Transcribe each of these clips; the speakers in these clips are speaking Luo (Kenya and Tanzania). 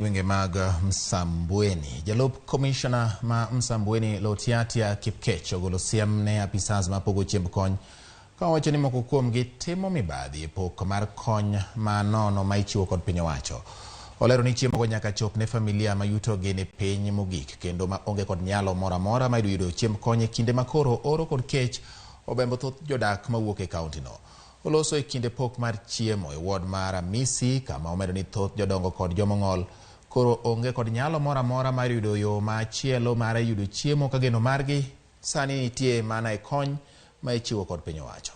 Gwenge mag Msambweni. Jalup komishona ma Msambweni Lotiatia Kipkech ogolo siem ne apisas mapogo chiemb kony ka owacho ni moko kuomgi timo mibadhi e pok mar kony ma nono ma ichiwo kod piny owacho. Olero ni chiemo go nyaka chop ne familia ma yutogi ni piny mogik kendo ma onge kod nyalo moro amora mar yudo chiemb kony e kinde ma koro oro kod kech obembo thoth jodak mawuok e kaunti no. Oloso e kinde pok mar chiemo e ward mar Amisi kama omedo ni thoth jodongo kod jomong'ol koro onge kod nyalo moro amora mar yudo yo machielo mar yudo chiemo ka geno margi sani nitie mana e kony ma ichiwo kod piny owacho.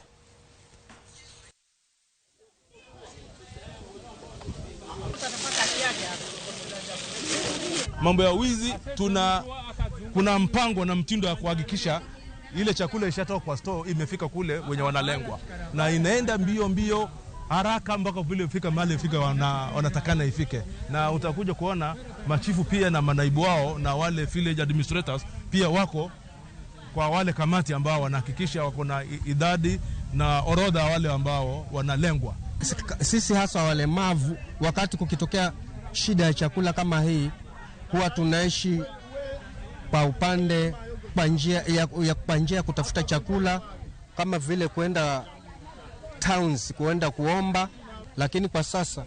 Mambo ya wizi, kuna mpango na mtindo wa kuhakikisha ile chakula ishatoka kwa store imefika kule wenye wanalengwa, na inaenda mbio mbio haraka mpaka vile ifika mahali ifika wanatakana ifike. Na utakuja kuona machifu pia na manaibu wao na wale village administrators pia wako kwa wale kamati ambao wanahakikisha wako na idadi na orodha wale ambao wanalengwa. Sisi hasa walemavu, wakati kukitokea shida ya chakula kama hii, huwa tunaishi kwa upande kwa njia ya kutafuta chakula kama vile kwenda towns kuenda kuomba. Lakini kwa sasa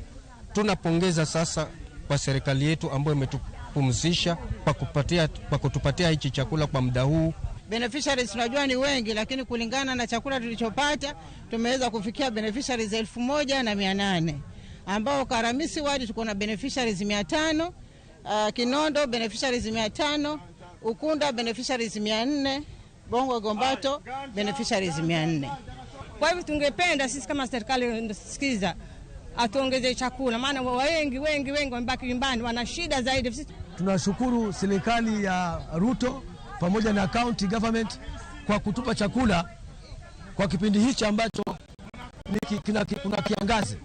tunapongeza sasa kwa serikali yetu ambayo imetupumzisha kwa kutupatia hichi chakula kwa muda huu. Beneficiaries tunajua ni wengi, lakini kulingana na chakula tulichopata tumeweza kufikia beneficiaries 1800, ambao Karamisi wadi tuko na beneficiaries 500, Kinondo beneficiaries 500, Ukunda beneficiaries 400, Bongo Gombato beneficiaries 400. Kwa hivyo tungependa sisi kama serikali sikiza atuongeze chakula, maana wengi wengi wengi wamebaki nyumbani wana shida zaidi. Tunashukuru serikali ya Ruto pamoja na county government kwa kutupa chakula kwa kipindi hichi ambacho kuna kiangazi.